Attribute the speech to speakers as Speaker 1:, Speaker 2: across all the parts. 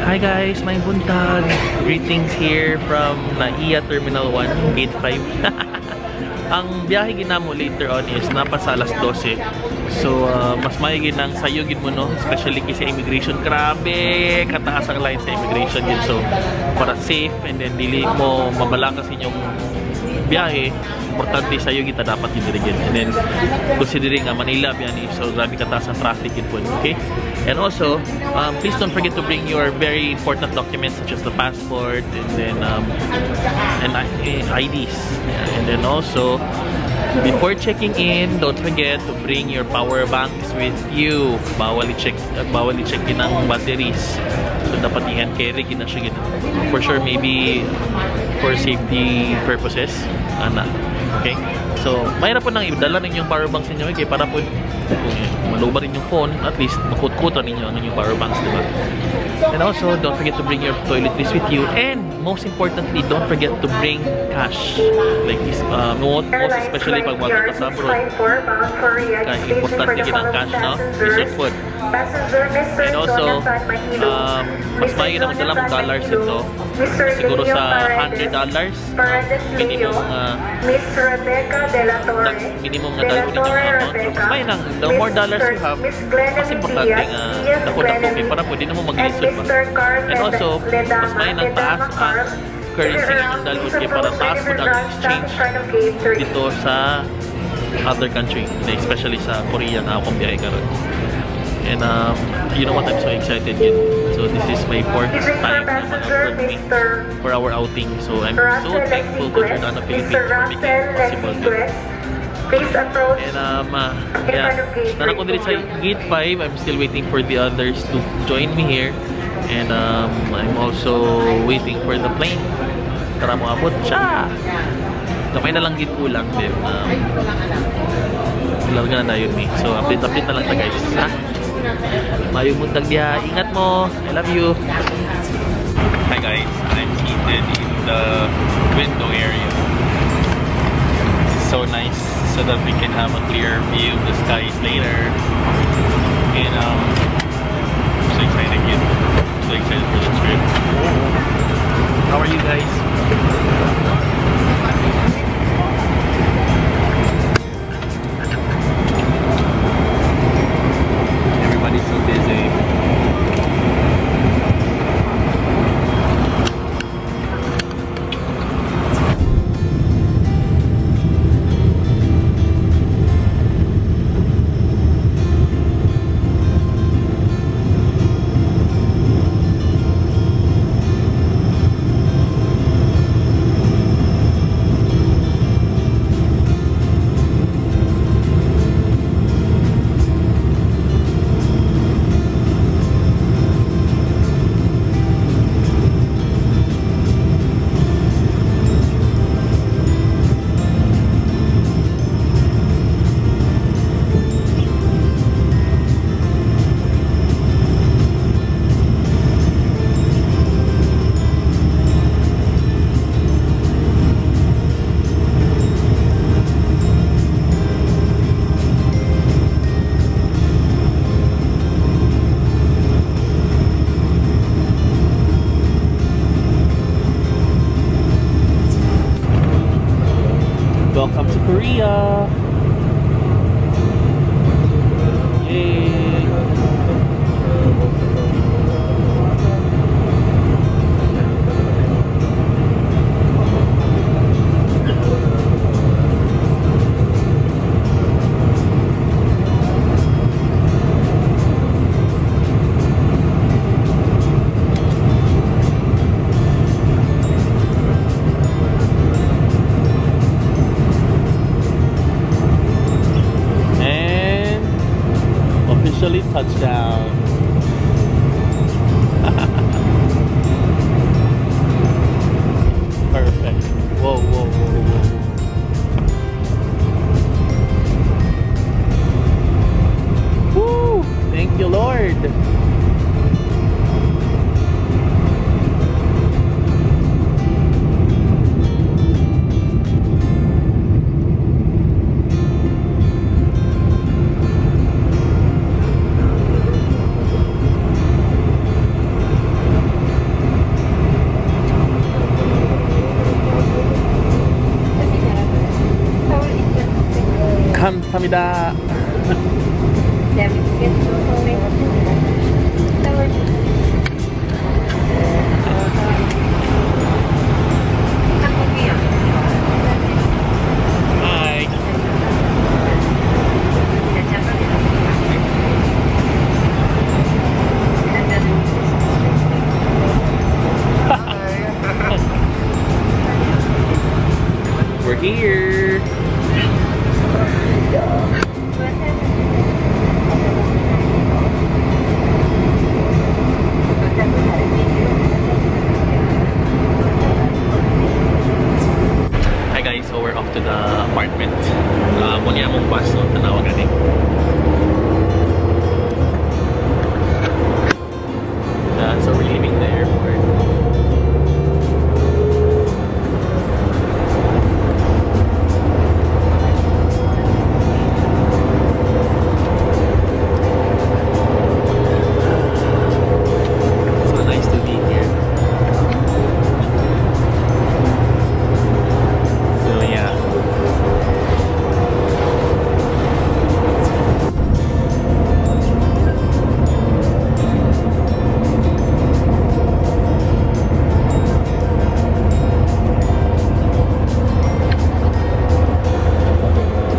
Speaker 1: Hi guys, may buntag. Greetings here from NAIA Terminal 1, Gate 5. Ang biyahe ginamo later on is napa sa alas 12. So, mas maayo gid nang sayo gid mo, no? Especially kasi immigration. Grabe, kataas ang line sa immigration yun. So, para safe and then dili mo mabalaka sa inyong biyahe, importante sayo kita dapat yun diri gid. And then, considering nga Manila biya ni, so grabe kataas ang traffic yun po, okay? And also, please don't forget to bring your very important documents such as the passport and then and IDs. And then also, before checking in, don't forget to bring your power banks with you. Bawal i-check in ang batteries. So dapat i-hand carry gid na siya gid. For sure, maybe for safety purposes. Ana. Okay? So, mayroon po nang idala ninyong power banks ninyo, okay? Para po kung maluba rin yung phone, at least makut-kutan ninyo ang inyong power banks, diba? And also, don't forget to bring your toiletries with you. And most importantly, don't forget to bring cash. Like, most especially pag wala ka sa abroad. Kaya importante gid ang cash, no? Lisod po. And also, mas maayo na magdala mong dollars ito. Siguro sa $100 minimum minimum nga dalhon ninyo nga amount. So, mas maayo nang, the more dollars you have, mas importante nga dako-dako kay para pwede na mo maglisod ba. And also, mas maayo nang taas ang currency inyong dalhon kay para taas mo ang exchange dito sa other country, especially sa Korea nga akong biyahe karon. And you know what, I'm so excited yun. So this is my fourth time na mag-abroad me for our outing. So I'm so thankful to Giordano Philippines for making it possible. And yeah, nara ko diri sa Gate 5. I'm still waiting for the others to join me here. And I'm also waiting for the plane. Tara mo abot siya. Kamay na lang gid kulang din. Larga na yun me. So update na lang ta guys. Ha? Mayong buntag diha. Ingat mo. I love you. Hi guys, I'm seated in the window area. This is so nice so that we can have a clear view of the skies later. And I'm so excited again. I'm so excited for the trip. How are you guys? Everybody's so busy. Welcome to Korea! Yay! Kamsahamnida. Hi. We're here. Hi guys, so we're off to the apartment. Muna among bus, no? Tanawa gani. So we're leaving the airport. So nice to be here. So yeah.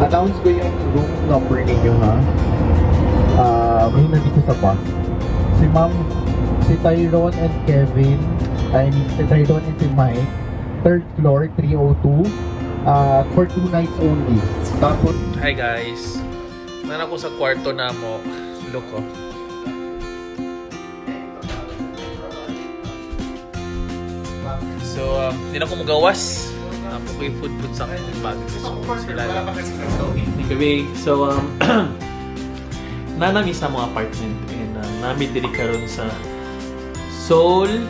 Speaker 2: Announce ko yung room number ninyo, ha. May nandito sa bus. Si Ma'am, si Tyrone and Kevin, I mean, si Tyrone and si Mike, third floor, 302, for 2 nights only. Tapos,
Speaker 1: Hi guys. Naa ko sa kwarto namo. Look, oh. So, di na ko magawas. Naa ko'y food food sa akong bag. So, sila lang. Gabi. So, naa na mi sa among apartment and naa mi diri karon sa Seoul,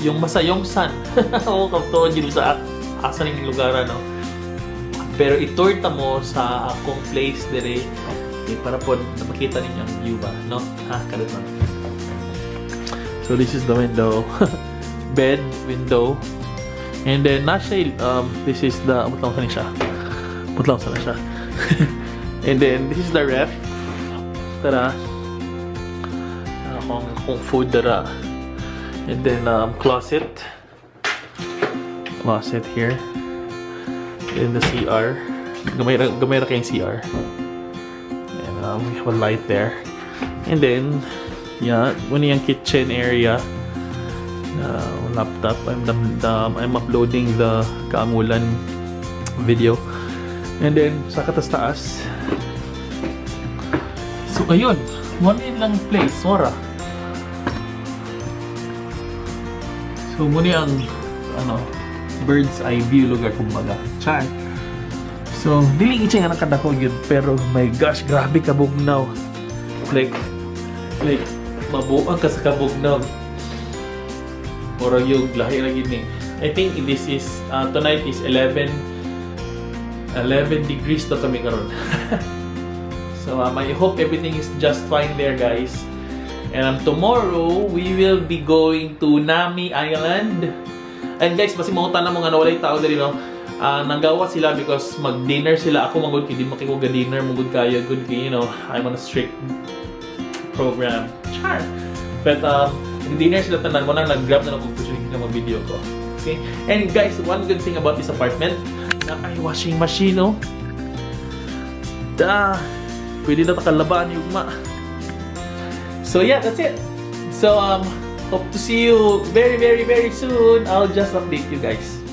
Speaker 1: yung basta Yongsan. Ako kaptuon yun sa asa ning lugar, ano. Pero i-tour ta mo sa akong place dire eh, para po na makita ninyo ang view ba, no? Ha, karot lang. So this is the window. Bed, window. And then na siya, this is the, butlang sa siya. Butlang sa na siya. And then this is the ref. Tara. Akong food dara. And then closet. Closet here. In the CR. Gamay ra kayong CR. And we have a light there. And then, yeah, muna yung kitchen area. Laptop. I'm uploading the Kaamulan video. And then, sa katas-taas. So, ayun. One lang place. Mora. So, muna ang, ano, bird's eye view lugar, kumbaga. Char. So, dili siya nga nakadako yun. Pero, my gosh, grabe kabugnaw. Like, mabuang ka sa kabugnaw. Murag yung lahi ra gid ni. I think this is, tonight is 11 degrees to kami karon. So, I hope everything is just fine there, guys. And tomorrow, we will be going to Nami Island. And guys, basi mangutan na mo nga walay tao diri, no? Nanggawa sila because mag-dinner sila. Ako magud kay di makikuga dinner, mugud kayo good kay, I'm on a strict program. Char. But dinner sila tanan mo nang nag-grab na lang opportunity na mag-video ko. Okay? And guys, one good thing about this apartment, naay washing machine, no? Da. Pwede na takalabaan yung ma. So yeah, that's it. So hope to see you very, very, very soon. I'll just update you guys.